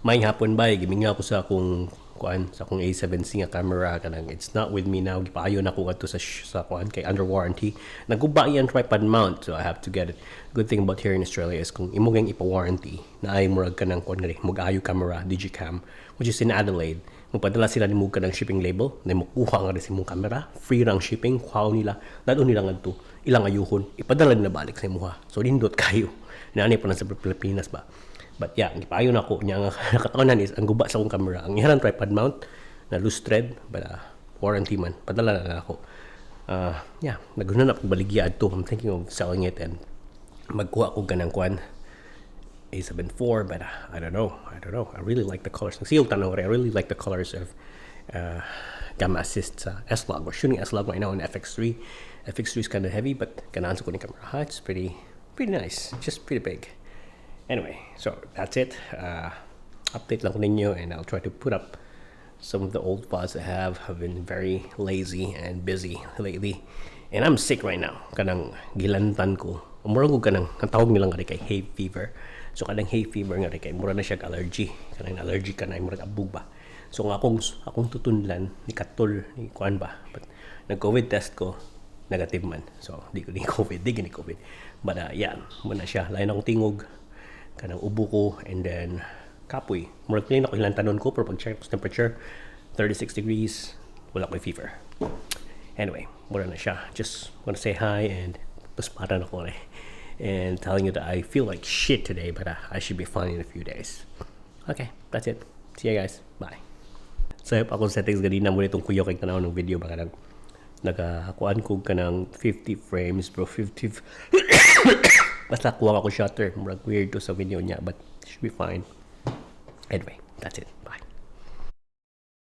Maayong hapon bay, gimingaw ko sa akong kuan, sa akong A7C nga camera. Kanang it's not with me now. Gipaayo na ko adto sa kuan kay under warranty. Naguba iyang tripod mount, so I have to get it. Good thing about here in Australia is kung imo gang ipa-warranty na ay murag kanang kuan nga mag-ayo camera, Digicam, which is in Adelaide. Magpadala sila nimo kanang shipping label na mokuha nga rin sa imong camera, free rang shipping, kuha nila, dalo nila ngadto, ilang ayuhon, ipadala nila balik sa imuha. So nindot kayo. Naani pa na sa Pilipinas ba. But yeah, gipaayo na ko niya nga nakataonan is ang guba sa akong camera. Ang iharan tripod mount na loose thread, but warranty man. Padala na ako. Yeah, naghuna na pag baligya adto. I'm thinking of selling it and magkuha ko ganang kuan A7 IV, but I don't know. I don't know. I really like the colors. Nagsiyog tanong, I really like the colors of Gamma Assist sa S-Log. We're shooting S-Log right now on FX3. FX3 is kind of heavy, but ganahan ko ni camera. It's pretty nice. Just pretty big. Anyway, so that's it. Update lang ko ninyo and I'll try to put up some of the old files I have. I've been very lazy and busy lately. And I'm sick right now. Kanang gilantan ko. Mura ko kanang, ang tawag nilang nga kay hay fever. So kanang hay fever nga kay mura na siya allergy. Kanang allergy ka na, mura abog ba. So nga akong tutunlan ni katol ni kuan ba. But nag COVID test ko, negative man. So di ko ni COVID, di gini COVID. But yeah, muna siya. Lain akong tingog, kanang ubo ko and then kapoy. Murag ako hilantanon ko pero pag check ko sa temperature, 36 degrees, wala ko'y fever. Anyway, mura na siya. Just wanna say hi and pasparan ako eh. And telling you that I feel like shit today, but I should be fine in a few days. Okay, that's it. See you guys. Bye. So, akong settings ganina mo itong kuyo kay tanaw ng video baka nag nakakuan ko kanang 50 frames, bro, 50. Basta kuha ako shutter, murag weird to sa video niya, but should be fine. Anyway, that's it.